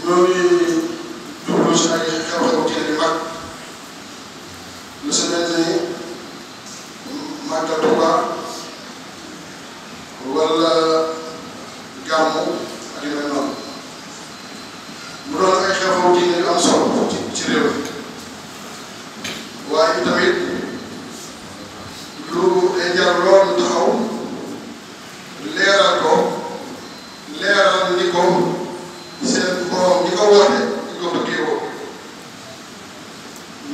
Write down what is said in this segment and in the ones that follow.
ñoo ngi jublu si ay xew-xew yu mag lu si mel ni Màggal Tuuba wala gàmmu ak yu mel noonu mu doon ay xew-xew diine yu am solo ci réew waaye tamit lu day jar lool ñu taxaw leeral ko leeral ni ko seen borom ñi ko woote ñi ko bëggee woo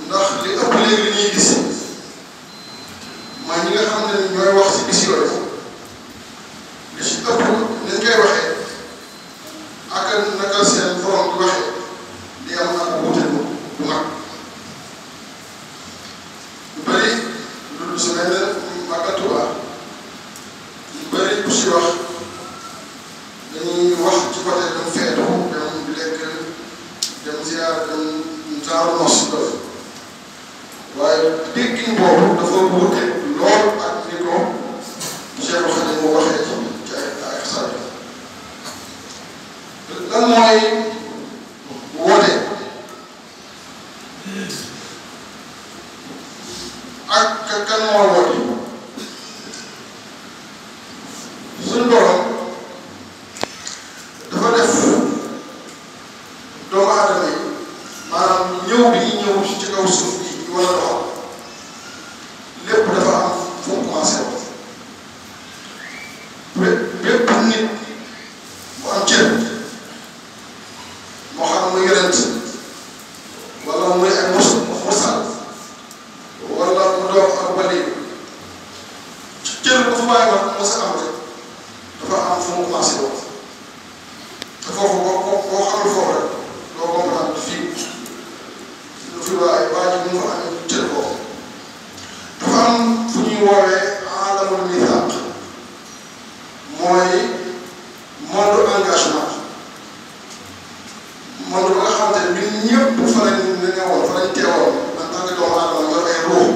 ndax li ëpp léegi li ñuy gis mooy ñi nga xam ne ñooy wax si bis yooyu li si ëpp nañ koy waxee ak naka seen borom di waxee di am ak wuute bu mag lu bëri lu si mel ne Màggal Tuuba lu bëri bu si wax dañuy wax ci côté dem feetu dem lekk dem ziar dem genre nos loolu waaye déggin boobu dafa wuute lool ak ni ko Cheikh Khadim mu waxee ci ay xasaar lan mooy woote ak kan moo woote suñu borom dafa def doomu aadama yi maanaam ñëw bi ñu ñëw ci kaw suuf bi wala doxal lépp dafa am fu mu commencé woon bépp nit bu am cër moo xam muy yonent wala muy ay mursal wala mu doon ak wali cër bu fa bàyyi wax mos a am rek dafa am fu mu commencé woon te foofu boo xamul foofu rek doo comprendre fii lu fi waa ji mu fa amee cër boobu dafa am fu ñuy woowee alamul mithaq mooy monde engagement monde ba nga xamante ne ñun ñëpp fa lañ newoon fa lañ teewoon en tant que doomu aadama yor ay ruux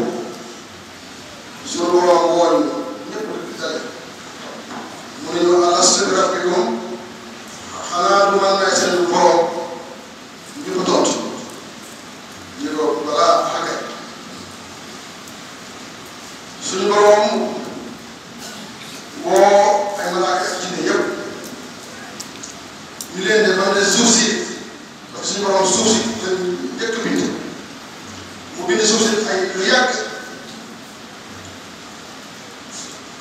suñu borom woon ñëpp di tale mu ne ñu alastu bi rabbikum xanaa du man may seen borom ñu ko tontu ñu ko balaa xagay suñu borom woo ay malaaka ak jinne yëpp ñu leen de man de suuf si parce que suñu borom suuf si dañ njëkk bind mu bind suuf si ay lu yàgg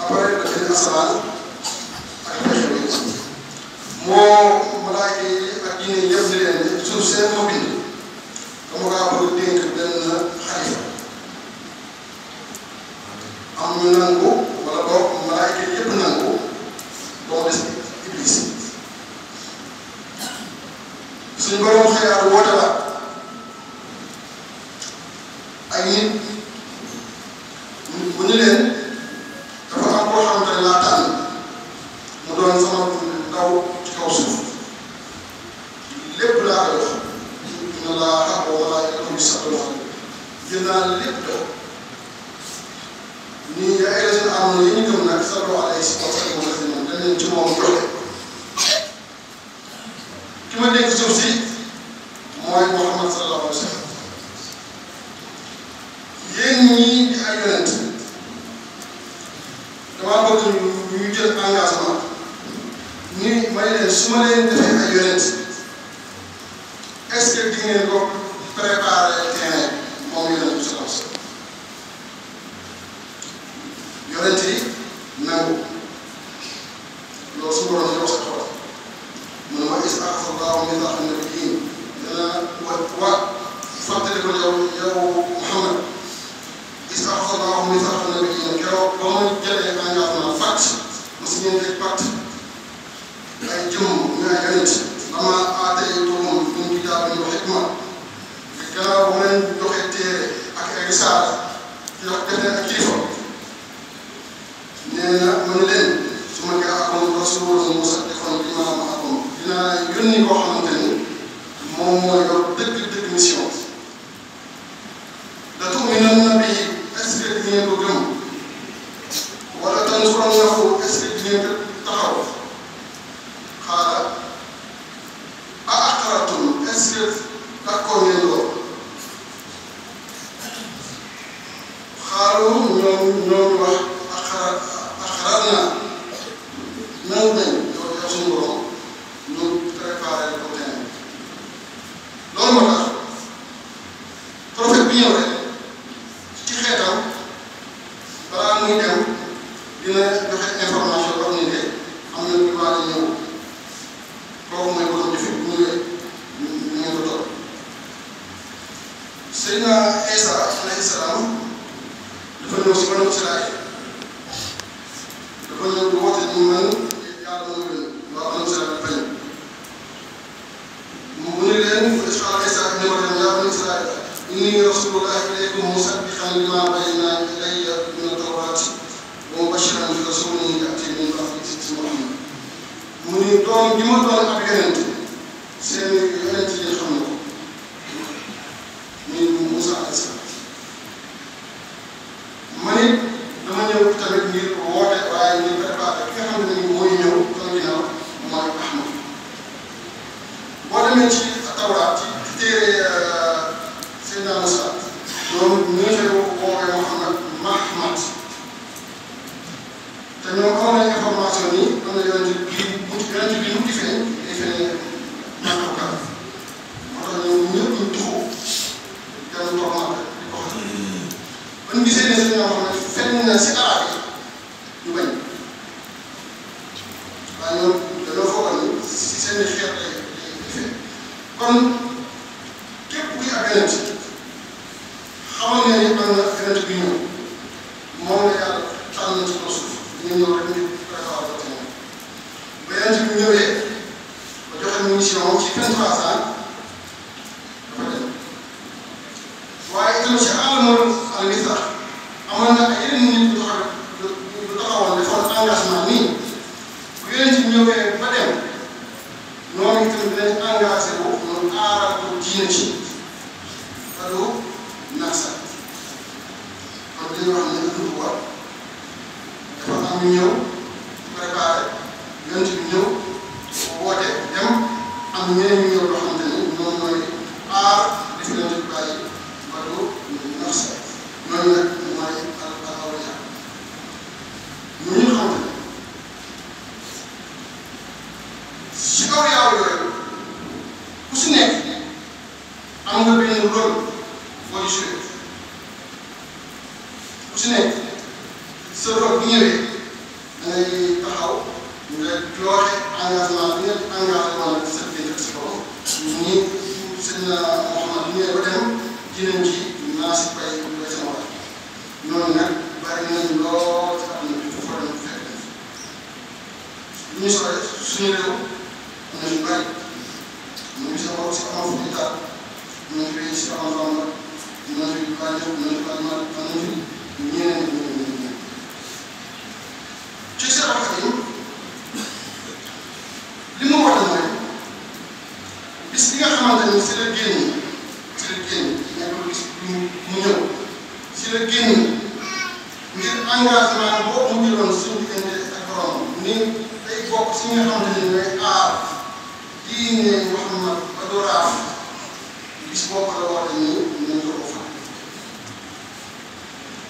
après da bind asamaan ak pexe bi moo malaaka yi ak jinne yëpp di leen de suuf seen moo bind dama kaa bëgg dénk benn xalifa am ñu nangu wala boog malaaka yi yëpp nangu doo des iblis suñu borom xëyaat woote la ay nit bu ñu leen dafa am koo xamante ne laa tànn mu doon sama ndaw ci kaw suuf lépp laa koy wax inna Allaaha wa malaa'ikatahu yusalluuna jël naa lépp dox nii ay rajo am yi ñu gëm nag sallu alayhi wa sallam dañ leen ci moom joxe ki ma dégg suuf si mooy Muhammad sallallahu alayhi wa sallam yéen ñii di ay yonent damaa bëgg ñu jël engagement ni may leen su ma leen defee ay yonent est-ce que di ngeen ko préparer terrain moom yonent bi sallallahu alayhi wa sallam yonent yi nangu loolu su borom yow sa xol mu ne ma is axasa Allaahu mithaaqa nabiyyiin dana wa fàttali ko yow Muhammad is axasa Allaahu mithaaqa nabiyyiin keroog ba ma jëlee engagement fàtt ma si ñeen teg pacte ay jëm ñu ay yonent lamaa aataytukum min kitaabin wa hikma gannaaw bu leen joxe téere ak ay risaala jox def leen ak kilifa nee na mu ne leen su ma jaakum rasuulun musaddiqun limaa ma'akum dinaa yónni koo xamante ni moom moo yor dëgg-dëgg mission la tu'minunna bihi est-ce que di ngeen ko gëm wala tansurannahu est-ce que di ngeen ko taxaw xaala a aqrartum est-ce que d'accord ngeen loolu xaaru ñoom wax ak xalaat naa nangu nañ yow suñu borom ñu préparé le terrain loolu moo tax prophète bi ñëw rek ci xeetam balaa muy dem dina joxe information wax ni de am na lu waa ñëw kooku mooy borom jëfe bu ñëwee ñu ngeen ko topp Seydina Isa alayhi salaam dafa ñëw si Banu Israayil dafa ñëw di woote ni man yàlla moo yónni waa Banu Israayil bañ mu ne leen qaala Isa ibnu Maryam yaa Bani Israayil inni rasulullahi ilaykum musaddiqan limaa bayna yadayya mina tawraati wa mubashiran bi rasulin ya'tii min ba'di ismihi Ahmad mu ni doon bi ma doon ab yonent seen yonent yi xam na ko muy Moussa alayhi salaam man it dama ñëw tamit ngir woote waaye ngir préparé ki nga xam ne mooy ñëw sama ginnaaw mooy Ahmad boo demee ci Tawraat ci téere Seydina Moussa ñoom ñu ngi fay woowee Mahmad te ñoom amoon nañu information ni am na yonent bi mu di feeñ day feeñ Makka moo tax ñoom ñëpp ñu tuxu dem toog Makka di ko xam ba ñu gisee ne seen ñoo xam ne feeñ na si arab yi ñu bañ waaye ñoom dañoo foogoon ni si seen i xeet lay feeñ kon képp kuy ab yonent xamal ne ni am na yonent bi ñëw moom la yàlla tànn ci kaw suuf ñu ñëw rek ñu préparé ko ci moom ba yonent bi ñëwee ba joxe mission ci 23 ans dafa dem waaye itam ci alamul al-misaaq amoon na ay yeneen nit yu taxawoon defoon engagement nii bu yonent bi ñëwee ba dem noonu itam dinañ engagé wu ñu aaral ko diine ci allo nasa kon dañuy wax ne lu war dafa am ñu ñëw préparé yonent bi ñëw woote dem am ñeneen ñu ñëw loo xamante ni ñoom mooy aar li fi yonent bi bàyyi ba du nasa ñooñu nag mooy al-awliya ñu ñu xamante ne si awliya yooyu ku si nekk am nga benn rôle booy joué ku si nekk sa rôle bu ñëwee da ngay taxaw nga joxe engagement bi nga engagé woon sa diggante ak sa borom nii seen Mouhamad bu ñëwee ba dem dinañ ci naa si bay bay sama wax ñooñu nag bari nañ lool ci àdduna bi foofu la ñu fekk ñu sore suñu réew am na ñu bari ñu ngi sa bopp si amal fu ñu taal ñu ngi fi si amal Bamba ñu ngi fi bàyyi ñu ngi fi alimat am nañ fi ñeneen ci Seex Xaadim li mu wax mooy bis bi nga xamante ni si la génn nekkul bis mu ñëw si la génn ngir engagement boobu mu jëloon suñu diggante ak borom ni day bokk si nga xamante ni ñooy aar diine Muhammad ba du raaf bis boobu la woote nii nañ ko fa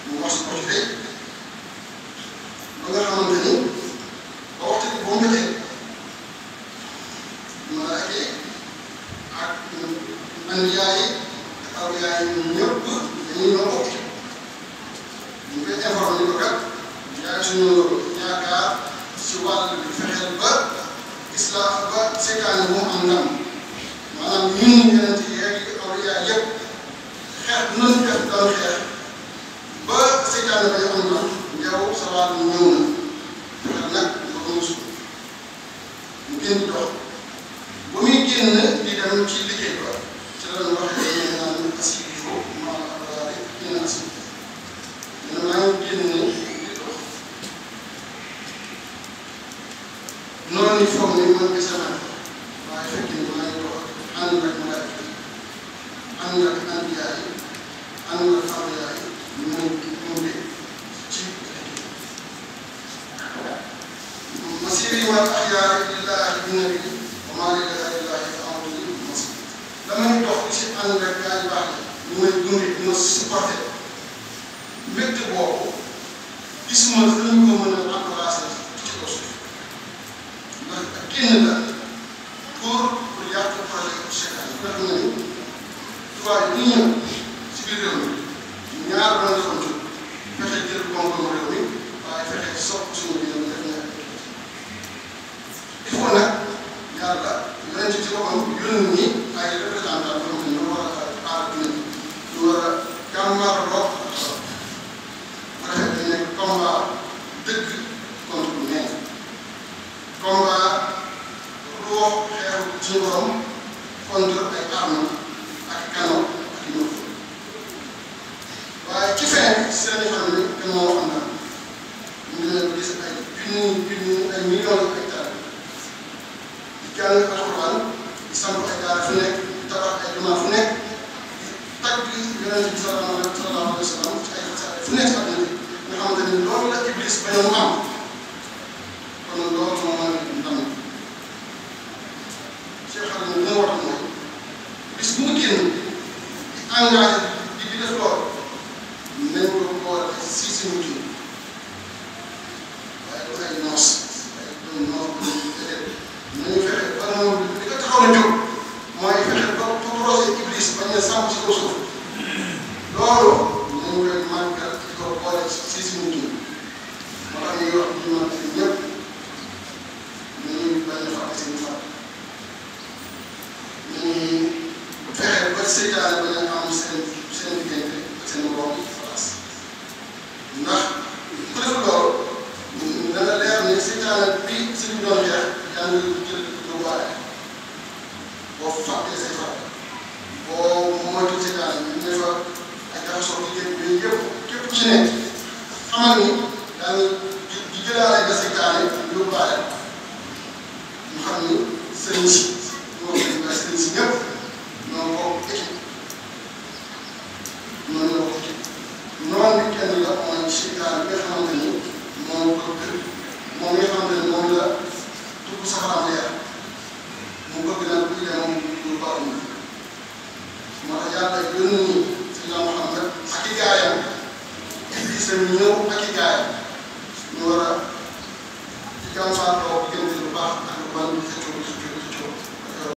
mu wax si ko ci tey ba nga xamante ni ba waxtu bi boo jotee malaaka yi ak anbiyaa yi ak awliyaa yi ñëpp dañuy ñoo bokk ñu koy informé ni ko kat yaay suñu yaakaar si wàll bi fexeel ba islam ba seytaane bu mu am ndam maanaam ñun yonent yi ak awliyaa yëpp xeex bu nañu def doon xeex ba seytaane ba ñu am ndam yow sa wàll ñëw na fexeel nag nga ko musu mu génn dox ba muy génn di dem ci liggéey ba ci la ñu waxee ñu naan asib foofu maanaam abraari dina asib dina maa ngi génn di dox noonu foog ni man gis naa waaye fekk ni maa ngi dox ànd ak malaaka yi ànd ak anbiyaa yi ànd ak awliyaa yi mu ngi ci masiri wal axyaari lillahi bi nabi wa maa li ghayri llahi fa amru masir ànd ak gars yu baax yi ñu may gunge ñu ma supporté mbégte boobu gisuma fu ñu ko mën a encouragé ci kaw suuf ndax génn la pour yàq projet Cheikh Aliou nga xam ne ni tubaab yi ñëw ci biir réew mi ñaar doon defoon ci fexe jël koom-koomu réew mi waaye fexe sopp suñu réew mi def na il faut nag yàlla yonent ci boppam yónni ñi ay représentant yoo xam ne ñoo war a aar nit ñu war a jàmmarloo bu defee dañ nekk combat dëgg contre lu nekk combat ruux xeexu suñu borom contre ay armes ak canon ak i ñëw waaye ci fin seen i xam ne dañ moo wax na ñu ngi leen ko gis ay junni ay millions ay taal di jàng alxuraan di samp ay daara fu nekk di tabax ay jumaa fu nekk di tagg yonent bi sallallahu alayhi wa sallam ci ay xasaay fu nekk àdduna bi nga xamante ni loolu la Iblis bañ mu am kon loolu moom mooy ndam Cheikh Aliou li nga wax mooy bis bu mu génn di engagé di def loolu nañ ko boole si suñu kii waaye du ay noos ay doon noos nañu fexe ba moom li ko taxaw na jóg mooy fexe ba projet Iblis bañ a sàmm ci kaw suuf loolu nañu koy màggal di ko boole si suñu kii moo tax ñuy wax ñu màgg ñëpp nañuy bañ a fàtte seen fàtte nañuy fexe ba seytaane bañ a am seen diggante ak seen borom place ndax ku def loolu dana leer ne seytaane bi suñu doon xeex yaa ngi jël lu baale boo fàttee say fàtte boo moytu seytaane bi ne fa ay jaxasoo liggéey bi yëpp képp ci nekk xamal ni yaa ngi di jëlaale ba seytaane lu baale ñu xam ni sëriñ si ñoo ko sëriñ si ñëpp ñoo ko équipe noonu la ko équipe noonu bi kenn la mooy seytaane bi nga xamante ni moom ko moom nga xamante ni moom la dugg safaraam leer mu bëgg nag bu ñu moom lu baax na moo tax yàlla yónni ni Seydina Muhammad ak i gaayam Iblis la ñëw ak i gaayam ñu war a jàmbaarloo diggante lu baax ak lu bon